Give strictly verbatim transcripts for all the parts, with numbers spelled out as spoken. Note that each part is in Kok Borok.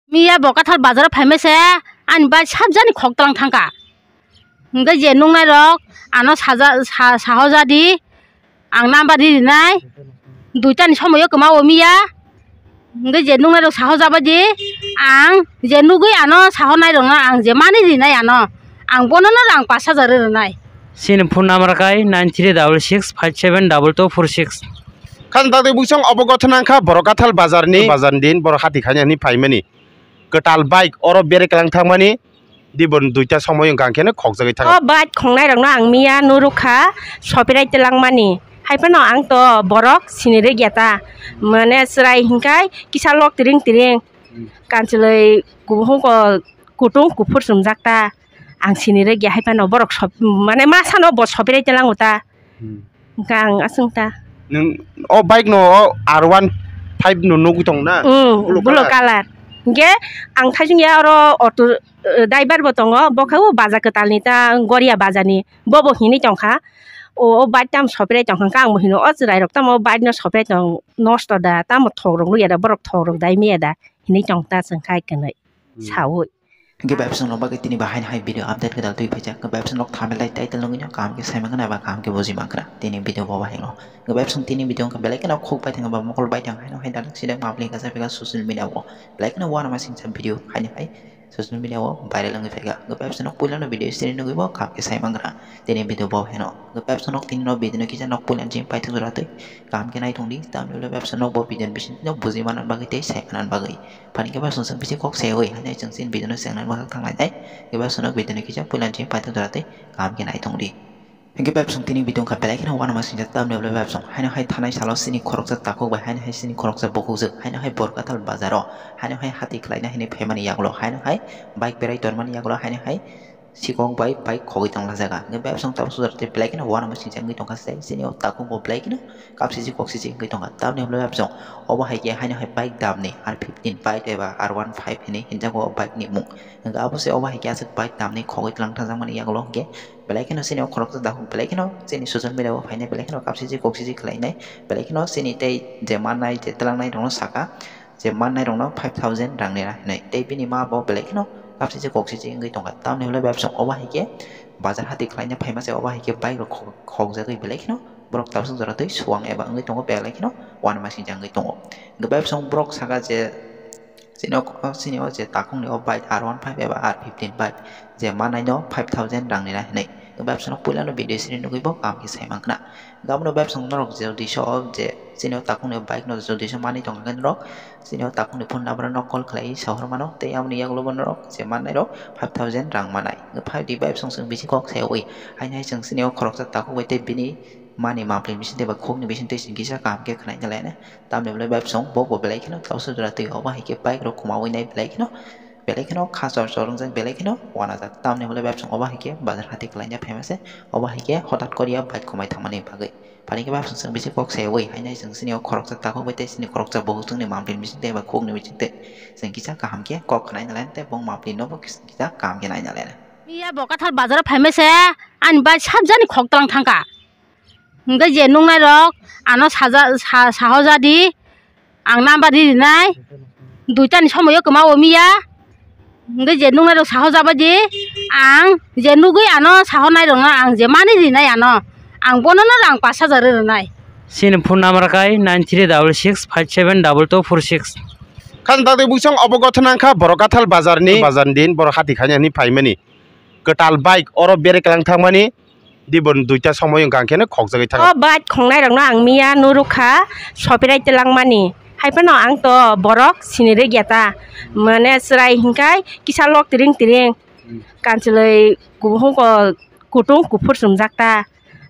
Miya Bokathal bazar o phaima se ani bike sabjani khok tlang thangkha. Hingke je nungnai rok ano saja-, sa-, saho jadi ang number ri rinai. Duita ni somoyo kwma o miya. Hingke je nungnai rok saho jaba di ang je nugui ano saho nai rok no ang je mani rinai ano. Ang bono no rang pash hajar rinai. Chini phone number kai nine three double six five seven double two four six. Khajang tangtwi buisong obo gotho nangkha borok gathal bazarni, bazarni din borok hati khaina hinwi phaimani. Kwtal bike oro bere kwlang thangmani, dibon duita somoi wngkha hwnkhe no khokjagwi thango. O bike khongnai rokno ang miya nurukha sopirai twlangmani. Haiphano ang to borok sinirwk ya ta. Mane chwrai hinkhai kisa lok tiring tiring. Hmm. Kanchwlwi kubuhung ko kutung kuphur chumjak ta. Ang sinirwk ya haiphano borok sop-, mane masano bo sopirai twlango ta. Hmm. Hwnkhe ang aswk ta. Nwng o bike no o R one five no nugwi tong na? Hmm, bulo bulo colour. Colour. Hwnkhe ang thaising ya oro auto, eh, driver bo tongo, bo khe o baja kwtal ni ta Goria baja ni, bo bo hinwi tongkha. O, o bike tamo sopirai tongkha, hwnkhe ang bo hino o chwrai rok tamo bike no sopirai tong nosto da, tamo thok rok nukya da, borok thok rok dai miya da hinwi tong ta chwng khai kwnwi. Hmm. Saui. Hingke bai bwswk rok bagwi tini bo haino hai video update kwtal twi phaijak. Hingke bai bwswk rok thumbnail tei title nugwi no kaham khe sai mankha eba kaham khe buji mankha tini video bo bahai no. Hingke bai bwswk tini video wngkha belai kheno khuk bai thangkha ba mokol bai thangkha haino hai dalak sidang public kaisa phaikha social media o. Belai kheno uanama singcha video haino hai social media o viral wngwi phaikha. Hingke bai bwswk rok puila no video siri nugwi bo kaham khe sai mankha tini video bo bahai no. Hingke bai bwswk rok tini no video no kisa nok puila jim paithak jora twi kaham khe naithok di. Tamni ulo bai bwswk rok bo video ni bising no buji manna bagwi tei sai manna bagwi. Phani khe ba chwng chwng bisi kok se oi, haino chwng chini video no cheng nang bagwi thang lai nai. Khe ba chwng no video no kisa puila ni chini paithak jora tei kaham khe nai tong di. Hingke ba chwng tini video wngkha belai kheno uanama singcha tamni ulo ba chwng haino hai thanai salo chini khoroksa takhuk bai haino hai chini khoroksa bukhukjwk haino hai Borkathal bazar o haino hai hati khlaina hinwi phaimani yagulo haino hai bike berai tonmani yagulo haino hai sikok bai bike khogwi tongla jaga. Hingke bai bwswk tabuk sujak tei belai kheno uanama singcha wngwi tongkha se. Chini o takhuk bo belai kheno kapsijik koksijik wngwi tongkha. Tamni hwnwi bai bwswk obo hai khe haino hai bike damni R fifteen bike eba R one five hinwi hinjago o bike ni mung. Hingke abo se obo hai khe aswk bike damni khogwi tlang thangjakmani yagulo hingke belai kheno chini o khoroksa takhuk belai kheno chini social media o phainai belai kheno kapsijik koksijik khlainai belai kheno chini tei je mannai je twlangnai rokno saka. Je mannai rokno five thousand rang nira hinwi. Tei bini ma bo belai kheno kapsijak koksijak wngwi tongkha. Tamni hwnwi bai bwswk obo hai khe bazar hati khlaina phaima se obo hai khe bike rok khok-, khokjagwi belai kheno borok tabuk jora twi suang eba wngwi tongo belai kheno uanama singcha wngwi tongo. Hwnkhe bai bwswk borok saka je chini o, chini o je takhukni o bike R one five eba R fifteen bike je mannai no five thousand rang nira hinwi. Hwnkhe bai bwswk no puila no video siri nugwi bo kaham khe sai mankha. Gabno bai bwswk norok je duiso o je chini o takhukni bike no je duiso manwi tongkha khe norok chini o takhukni phone number no call khlai sahor mano tei aboni yagulo bo norok je mannai rok five thousand rang manai. Hwnkhe phai di bai bwswk chwng bisi kok sayawi haino hai chwng chini o khoroksa takhuk bai tei bini mani mapli bising tei ba khukni bising twi chwng kisa kaham khe khwnai nai lainai. Tamni hwnwi bai bwswk bo bo belai kheno tabuk jora twi obo hai khe bike rok kwmawi nai belai kheno. Belai kheno kha chor chor wngjak, belai kheno uanajak. Tamni hwnwi bai bwswk obo hai khe bazar hati khlaina phaima se, obo hai khe hotat koriya bike kwmai thangmani bagwi. Phani khe bai bwswk chwng bisi kok sayawi, haino chwng chini o khoroksa takhuk bai tei chini khoroksa bukhuk chwngni mapli bising tei eba khukni bising twi chwng kisa kaham khe kok khwnai nai lainai tei bong mapli no bo kisa kaham khe nai nai lainai. Miya Bokathal bazar o phaima se ani bike sabjani khok tlang thangkha. Hingke je nungnai rok ano saja-, sa-, saho jadi ang number ri rinai. Duita ni somoyo kwma o miya. Hingke je nungnai rok saho jaba di ang je nugui ano saho nai rok no ang je mani rinai ano. Ang bono no rang pash hajar rinai. Chini phone number kai nine three double six five seven double two four six. Khajang tangtwi buisong obo gotho nangkha borok gathal bazarni, bazarni din borok hati khaina hinwi phaimani. Kwtal bike oro bere kwlang thangmani. Dibon duita somoi wngkha hwnkhe no khokjagwi thango. O bike khongnai rokno ang miya nurukha sopirai twlangmani. Haiphano ang to borok sinirwk ya ta. Mane chwrai hinkhai kisa lok tiring tiring. Hmm. Kanchwlwi kubuhung ko kutung kuphur chumjak ta.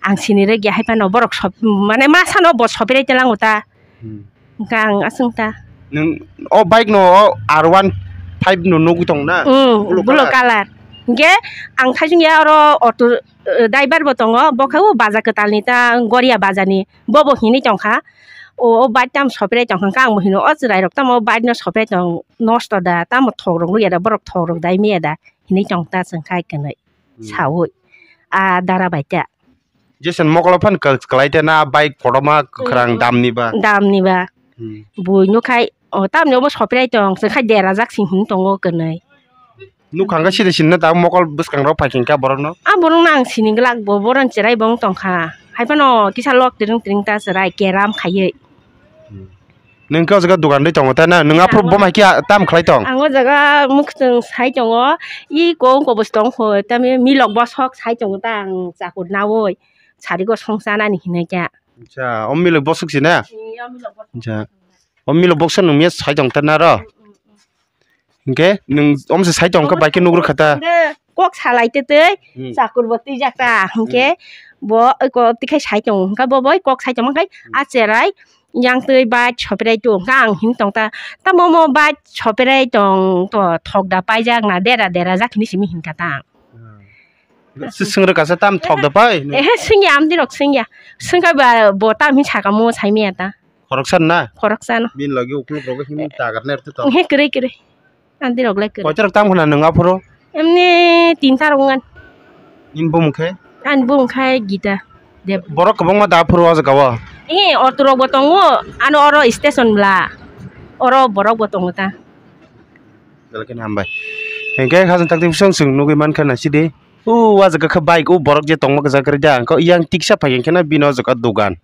Ang sinirwk ya haiphano borok sop-, mane masano bo sopirai twlango ta. Hmm. Hwnkhe ang aswk ta. Nwng o bike no o R one five no nugwi tong na? Hmm, blue blue colour. Colour. Hwnkhe ang thaising ya oro auto, eh, driver bo tongo, bo khe o baja kwtal ni ta Goria baja ni, bo bo hinwi tongkha. O, o bike tamo sopirai tongkha, hwnkhe ang bo hino o chwrai rok tamo bike no sopirai tong nosto da, tamo thok rok nukya da, borok thok rok dai miya da hinwi tong ta chwng khai kwnwi. Hmm. Saui. A dara bai ta. Jason mokolo phan ka-, kalai te na bike kotorma kwkhrang. Hmm. Damni ba? Damni ba. Hmm. Bui nukhai O tamni obo soprai tong, chwng khai dera jak sing hwn tongo kwnwi. Nuk kha khe sida sinna ta mokol bwskangrok phai khe borokno. A borokno ang sini glak bo, bohrokni chwrai bo wng tong kha. Hai phano kisa lok tring tring ta chwrai keram khaiwi. Hmm. Nwng khe o jaga dogan dwi tongo ta na? Nwng aphuru bo mai khe tam khlai tong? Ang o jaga mwkhwtwng sai tongo. I kong kobos tong kho, tamo milok bosok sai tongo ta ang chakur naui. Sari go song chanani hinwi khe. Acha, o milok bosok si na? Ee, o milok bosok. Acha. O milok bosok nwng miya sai tong ta na ro? Mm, mm, mm. Hinkhe nwng omse sai tong khe bai khe nugrwkha ta? Kok salai twi twi, hmm, chakur bo twijak ta. Hinkhe, hmm, bo oi ko twi khai sai tong. Hinkhe bo bai kok sai tong khai, hmm, a cherai yang twi bai soprai tong. Hinkhe ang hin tong ta, tamo mo bai soprai tong to thok da paijak na dera dera jak hinwi simi hinkha ta. Hmm. Swng rwkha sa tam thok da pai? Ehe, swngya, amtwi rok swngya. Swngkha ba bo tam hin saka mo sai miya ta. Khoroksa na? Khoroksa no. Bini logi ukluk rogo himwi tagar ner tu to. He, kwrwi, kwrwi. Andi rok lai kwrwi. Koita rok tam khna nwng aphuru? Emni tinta rok ngan. Nini bumung khe? Ani bumung khai Gita Deb. Borok kwbangma da aphuru o jaga o? He, auto rok bo tongo, ano oro station bla. Oro borok bo tongo ta. Belai kheno hambai. Hinkhe khajang takti bisong chwng nugwi mankha na sidi. O, o jaga khe bike o borok je tongma kwchak kwrwi da. Hwnkhe yang tiksa phai khe na bini o jaga dogan.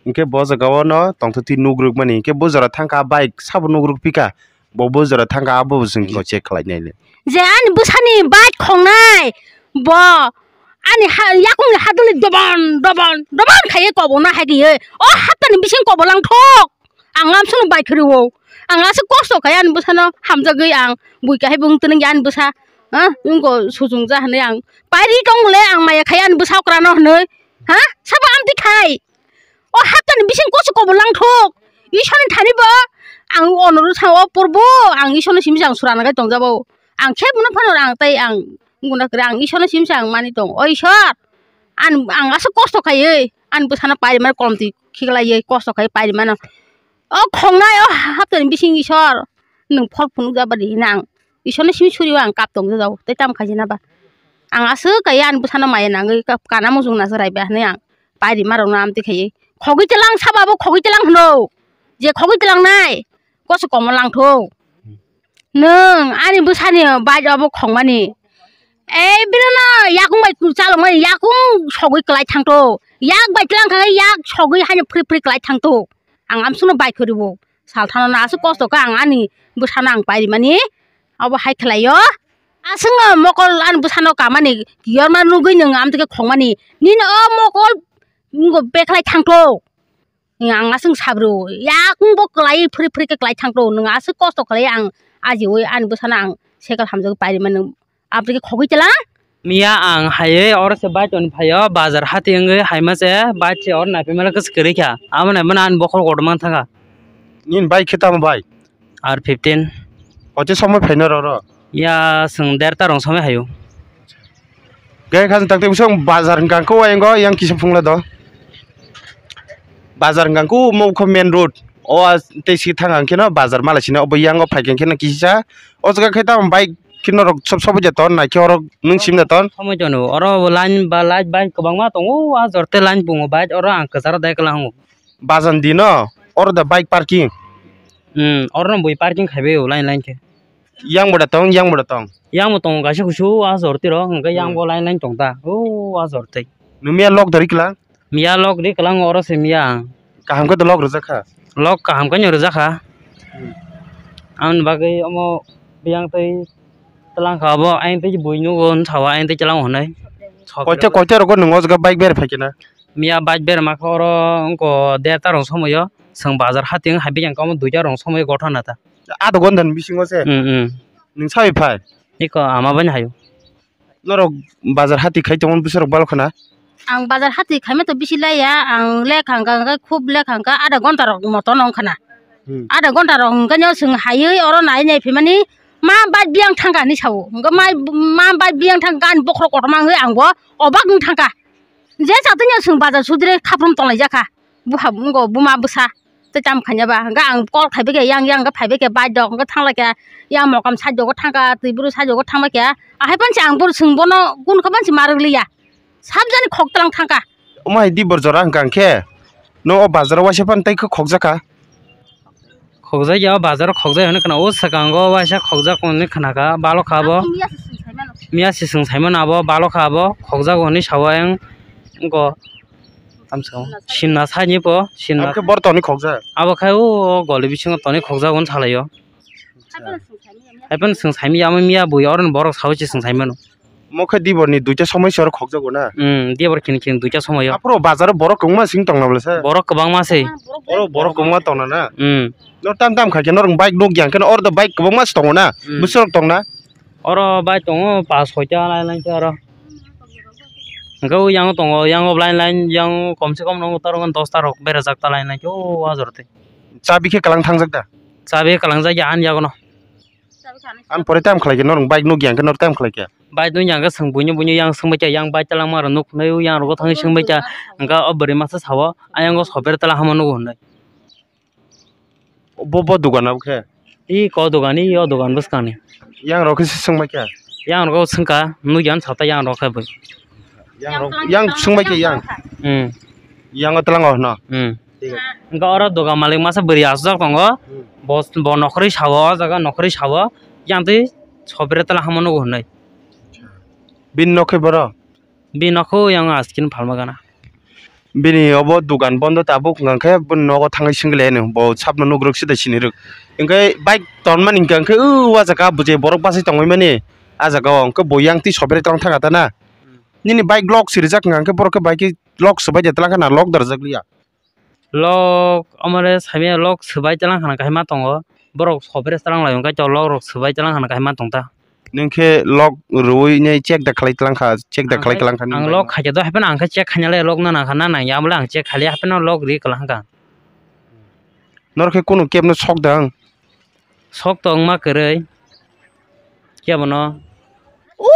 Hinkhe bo jaga o no tongthok twi nuk rwkmani. Hinkhe bo jora thangkha a bike sabo nuk rwk phika. Bo bo jora thangkha abo bo chwng check khlai nai le. Je ani bwsani bike khongnai bo ani ha-, yakungni hadwlwi dobon dobon dobon khaiwi kobokno hai khe o haptani bising kobo langthok. Ang amsano bike rwo. Ang aswk kosto khai ani bwsano hamjagwi ang bui kahai bo wng twnwi ani bwsa. Ha? Wngko sujung ja hwnwi ang pairi tong bole ang maya khai ani bwsa okrano hwnwi. Ha? Sabo amtwi khai. O haptani bising kosto kobo langthok. Isorni thani bo ang onoro sa o porbo ang isorno simi ang surana gai tongjabo. Ang khe bono phano ang tai ang guna kre ang isorno simi ang mani tong. O Isor, ang, ang aswk kosto khaiwi ani bwsano pairi mano kolomtwi khiklaiwi kosto khai pairi mano. O khongnai o haptani bising Isor, nwng phol phunuk jabadi hinang. Isorno simi suriwi ang kap tong jajao, tei tamo khaijana ba. Ang aswk kaiya ani bwsano maya nangwi ka-, kana muchung na chwrai ba hinwi ang pairi marokno amtwi khaiwi. Khogwi tlang sabo abo khogwi tlang hwno. Je khogwi tlang nai, koso komo langtho. Nwng ani bwsani bike obo khongmani. Ei, bini no yakung bai chalokmani, yakung sogwi kwlai thangtho. Yak bai tlang kha khe yak sogwi haino phri phri kwlai thangtho. Ang amsukno bike khoribo. Salthano no aswk kosto khe ang ani bwsano ang pairimani. Obo hai khlaio. Aswkno mokol ani bwsano kamani yorma nugwi nwng amtwkhe khongmani. Nini o mokol wngkha bekhlai thangtho. Ang aswk sabro, yakung bo kwlai phri phri khe kwlai thangtho, nwng aswk kosto khlai ang ajiui ani bwsano ang cycle hamjagwi pairima nwng aboni khogwi tlang. Miya ang haiwi oro se bike on phaio, bazar hati wngwi haima se bike se oro naiphai mala kwchwk kwrwi kha, amo naiphai ani bokhorok kotorma thangkha. Nini bike khe tamo bike? R fifteen. Kochi somoi phaino roro? Ya, chwng derta rong somoi haio. Khe kha tak tei bising bazar hwnkha khe o ayang o yang kisa phungla do. Bazar hwnkha khe o mokho main road. O a tei si thang ang kheno bazar mala sina obo yang o phai khe kheno kisa. O jaga khe tamo bike kheno rok sob sob ja ton nai khe oro nwng sim da ton. Somoi tono oro line ba light bike kwbangma tongo, o a jor tei line pungo bike oro ang kwcharo dai kwlango. Bazan dino oro da bike parking. Hmm, oro no bui parking khaibai o line line khe. Yang bo da tong, yang bo da tong. Yang bo tongo kaisa kusu a jor tiro, hwnkhe yang hmm bo line line tong ta. O a jor tei. Nung miya lok dari klang? Miya lok ri klang oro se miya ang. Kaham khe da lok rwjak kha? Lok kaham khe no rwjak kha. Hmm. Amoni bagwi omo biyang tei tlang kha obo, ayang tei bui nugo, sawa ayang tei chwlang hwnwi. Koita, koita rogo nung o jaga bike bere phai khe na? Miya bike berma khe oro wngkha derta rong somoio, chwng bazar hati wng hai biyang khe omo duita rong somoio gothana ta. Adha ghonta ni bisingo se? Mm, mm. Nwng sawi phai? Eko ama bai hayo. Norok bazar hati khai tongmani bwsarok balo khna? Ang bazar hati khaima to bisi laiya, ang lekha hwnkha, hwnkha khub lekha hwnkha adha ghonta rok moto no wngkhana. Hmm. Adha ghonta rok hwnkha no chwng haiwi oro nai nai phaimani ma bike biyang thangkha hinwi sao. Hwnkha ma, ma bike biyang thangkha ani bokhorok kotorma wngwi ang bo obak wng thangkha. Je chatwino chwng bazar sudre khaprum tonglaijak kha. Buha wngkha buma bwsa tei tamo khaina ba. Hwnkhe ang call khaibai khe yang, yang khe phaibai khe bike rok hwnkhe thanglai khe yang mokam side o thangkha, twi bwrwi side o thangbai khe. Ahai phano se ang bono chwng bono kun khe phano se ma rwk liya. Sabjani khok tlang thangkha. Omo hai dibor jora hwnkha hwnkhe no o bazar o waisa phano tei khe khokjak kha. Khokjak ya, o bazar o khokjak hinwi khwna, o swkango waisa khokjak hinwi khwna kha, balo kha bo. Miya se swng saimano. Miya se swng saimano abo, balo kha abo, khokjago hinwi sawo ayang, wngkha tamsao. Sinna saini po, sinna. Abo khe bor toni khokjak? Abo khe o goli bisingo toni khokjago hinwi salaio. Haiphano swng saimanya, miya bui oro borok sawi se swng saimano. Mo khe dibor ni duita somoi se oro khokjago na? Hmm, dibor khin khin duita somoi o. Aphuru bazar o borok kwbangma sing tongna bwle se? Borok kwbangma se. Oro borok kwbangma tongna na? Hmm. No tam tam khai khe norok bike nuk yang khe oro do bike kwbangma se tongo na? Hmm. Bwswk rok tongna? Oro bike tongo pas soita line line khe oro. Hwnkhe o yang tongo, yang o line line yang kom se kom no taro dosta rok berajak ta line line khe o ajor te. Chabi khe kwlang thangjak da? Chabi kwlangjak ya ani yago no. Ani pore tam khlai khe norok bike nuk yang khe norok tam khlai khe? Bike nuk yang khe swng buino buino yang swngbai khe yang bike talangma rok nuk hwnwi yang rogo thangwi swngbai khe hwnkhe o bwrwi masa sao ayang o sober tala hama nugo hwnwi. Bo bo dogan abo khe? I ko dogan i o dogan bwskang ni. Yang rok khe swngbai khe? Yang rok swngkha nuk yang sata yang rok khe bw. Yang rok yang swngbai khe yang? Hmm. Yang o tlango hwno? Hmm. Hwnkhe oro dogan malik masa bwrwi aswk tongo. Hmm. Bo bo nokhorwi sao, o jaga nokhorwi sao. Yang twi sobre tala hama nugo hwnwi. Bini nokhe boro? Bini nokho yang askin phalma gana. Bini obo dogan bondo tabuk hwnkhe bini nogo thangwi singlaino bo sapno nugruk sida siniruk. Hwnkhe bike tonmani hwnkhe o jaga bwje borok bachai tongwi mani. A jaga o hwnkhe bo yang twi sobre tong thangkha ta na. Nini bike lock sirijak hwnkha hwnkhe borok khe bike lock swbai de twlang khe na lock darjak liya. Lock omore saimaya lock swbai twlang khana kahima tongo. Borok sobre twlang lai hwnkhe to lock rok swbai twlang khana kahima tongta. Nung khe lock rwui nai check da khlai twlang kha, check da khlai twlang kha nini. Ang lock khaikhe do hapheno ang khe check khaina le lock no nang kha na nang ya, amo le ang check khalia hapheno lock ri kwlang kha. Norok khe kunu kebno sok da ang? Sok tongma kwrwi. Kebono? O,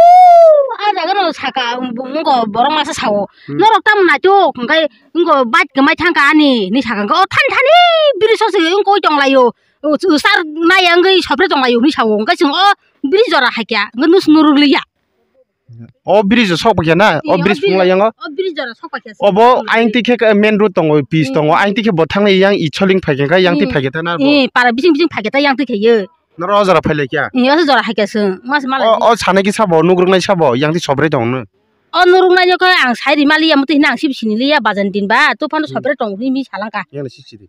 a jaga no saka, bo, wngkha borok masa sao. Hmm. Norok tamo naitok, hwnkhe wngkha bike kwmai thangkha ani, hinwi saka. Wngkha o thani thani bridge o se wngkha oi tonglaio. O, o sar nai wngwi sopre tonglaio hinwi sao. Hwnkhe chwng o bridge jora haikya, hwnkhe nus-, nuruk liya. O bridge o sok paikha na? O bridge phunglai yango? O bridge jora sok paikha se. Obo ayang tikhe main road tongo, pitch tongo. Hmm. Ayang tikhe bo thangnai yang Icholing phaikha, yang ti phaikha ta na bo? Eh, para bising bising phaikha ta yang tikhe ye. Noro o jora phailaikha? Eh, o jora haikha se. Mas malai. O, o sanai khe sabo, nukruknai sabo, yang ti sobre tongno. O nuruknai no khe ang sai ri maliya, muti hina ang sibi sini liya, bajan din ba, to phano sobre tong hini mi salangkha. Yang si siri.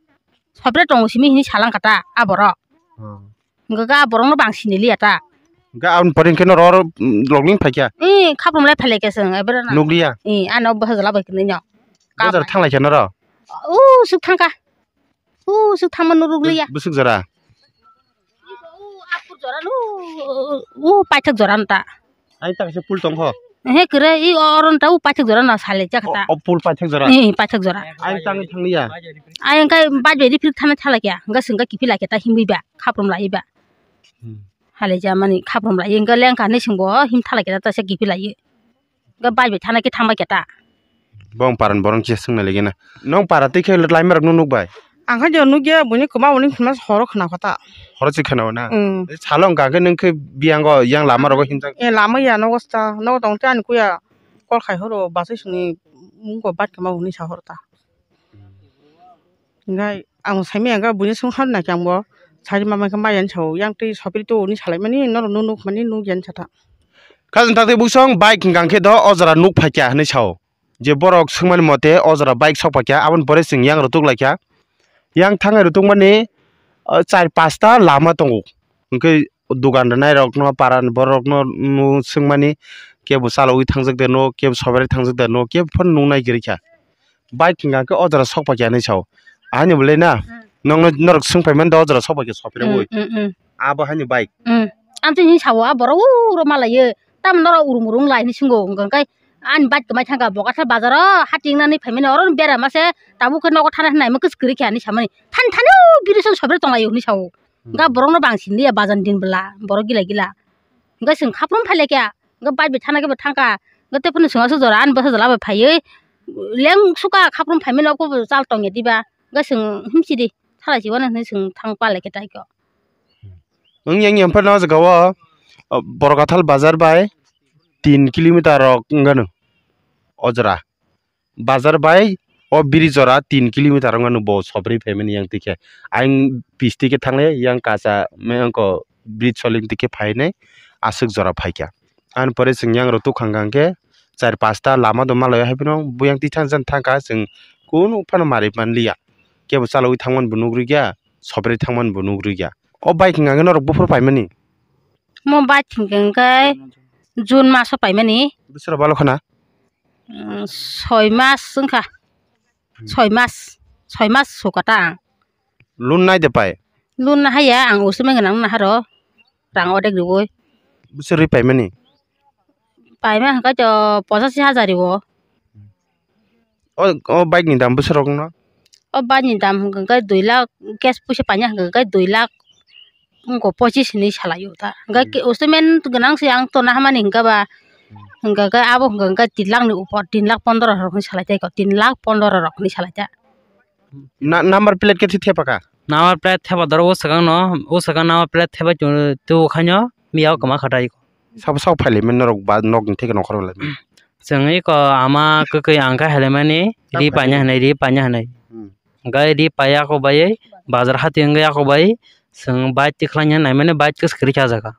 Sobre tongo simi hini salangkha ta, a borok. Hmm. Hwnkhe ga borokno bang sini liya ta. Hwnkhe aboni pore hwnkhe norok, mm, logni phaikha? Ee, khaprum lai phailai khe chwng, ebero na. Nukliya? Ee, ano bwsajwla bai kwrwino. Bojar thanglaikha norok? O, suk thangkha. O, suk thangma nuruk liya. Bwswk jora? O, apur jora no, o, paithak jora no ta. Ai ta kaisa pul tong kho. He kwrwi, i o, oro ta u paithak jora no sale jak ta. O, o pul paithak jora? Ee, paithak jora. Ai tang thang liya. Ai engkai baj bai riprik thana thala kya, engka sengka kiphilai kya ta himwi ba, khaprum lai ba. Hmm. Hale ja mani khaprum lai engka lengka ni sengbo him thala kya ta se kiphilai. Engka baj bai thana khe thangba kya ta. Bong paran borong kisa swngnai lagi na. Nong para twi khe laima rok nuk bai? Ang khe je nukya, buini kwma buini hwnma horo khna kho ta. Horo se khna o na? Mm. Salo wngkha khe nung khe biyango yang lama rogo himjak. E lama ya nogo sta, nogo tong te ani kuya kol khai horo, bachai songni mungko bat kwma hwnwi sa horo ta. Ngai ang saimaya khe buini song hor nai khe ang bo sai ma mai khe maya ni sao, yang twi sopri to ni salai mani norok nuk nuk mani nuk ya ni sa ta. Khajang tak twi busong bike hwnkha khe do o jora nuk phaikya hwnwi sao. Je borok swngmani mote o jora bike sok paikha, aboni pore chwng yang rwtuk laikha. Yang thangnai rwtukmani, o, char pasta lama tongo. Hwnkhe dugan rwnairokno, parani bororokno swngmani, kebo chalogwi thangjak de no, kebo soberwi thangjak de no, kebo phano nuknai kwrwikha. Bike hwnkha khe o jora sok paikha hinwi sao. Ahani bolai na, hmm, nokno norok swng paimani da o jora sok paikha soperwi. Hmm, hmm, hmm. Abo haini bike. Hmm. Amtwi hinwi sao, a borok uro malaiyo. Tamo norok urum urum lai hinwi swngo, hwnkhe ani bike kwmai thangkha, bo kaisa bazaro hati wngnani phaimani, oro bera mase tabuk khe nogo thana hinwi naima kwchwk kwrwi khe hinwi samani. Thani thani o bridge o sobre tonglaio hinwi sao. Hmm. Hwnkhe borokno bang siniya bajan din bwla, borok gila gila. Hwnkhe chwng khaprum phailaikha, hwnkhe bike bai thana khe bo thangkha, hwnkhe tei phano chwng aswk jora ani bwsa jwla bai phaiwi leng sukha khaprum phaimani, obo chal tongya diba, hwnkhe chwng himsidi thalai si uanw hinwi chwng thang palaikha tai khe. Wng yang yang phano o jaga o, o, Borok Athal bazar bai tin kilometer rok wng gano o jora. Bazar bai O bridge jora tin kilometer wngmano bo sobrwi phaimani yang twi khe. Ayang pis twi khe thangle yang kacha me wngkha bridge soling twi khe phainai aswk jora phaikha. Ani pore chwng yang rw tukha hwnkha hwnkhe char pasta lama do malaiya haiphano buyang twi thang jan thangkha chwng kunu phano mari manliya. Kebo chalogwi thangmani bo nugriya, sobrwi thangmani bo nugriya. O bike hwnkha hwnkhe norok buphuru paimani? Mo bike hwnkha hwnkhe June maso paimani. Bwswk rok balo khana? Mm, soi mas wngkha. Hmm. Soi mas, soi mas sukata ang. Loan nai de pai? Loan na haya, ang usumeng nang na haro. Rang odek riwoi. Bwswk rwi paimani? Paima hwnkha to pochashi hajar riwo. O, o bike ni dam bwswk rok no? O bike ni dam hwnkha hwnkhe dui lakh, cash puisa paina hwnkha hwnkhe dui lakh wngkha pochis hinwi salaio ta. Hwnkhe Hmm. Usumeng gwnang se ang tona hamani hwnkha ba, Hmm. hwnkha hwnkhe abo hwnkha hwnkhe tin lakh ni upor, tin lakh pondro rok hinwi salai tei ko, tin lakh pondro rok hinwi salai ta. Na, number plate khe thepha kha? Number plate thepha doro o swkang no, o swkang number plate thepha tu, tu khaino miya o kwma khatai. Sabo sabo phailai mani norok ba nok ni theke nokhor lai mani. Chwng iko ama kwkwi ang khe helaimani ri Tam paina khaidi. Hinai, ri paina hinai. Hmm. Hwnkhe ri paiya kok bai bazar hati wngya kok bai chwng bike tikhlanya naimani bike kwswk kwrwi kha jaga.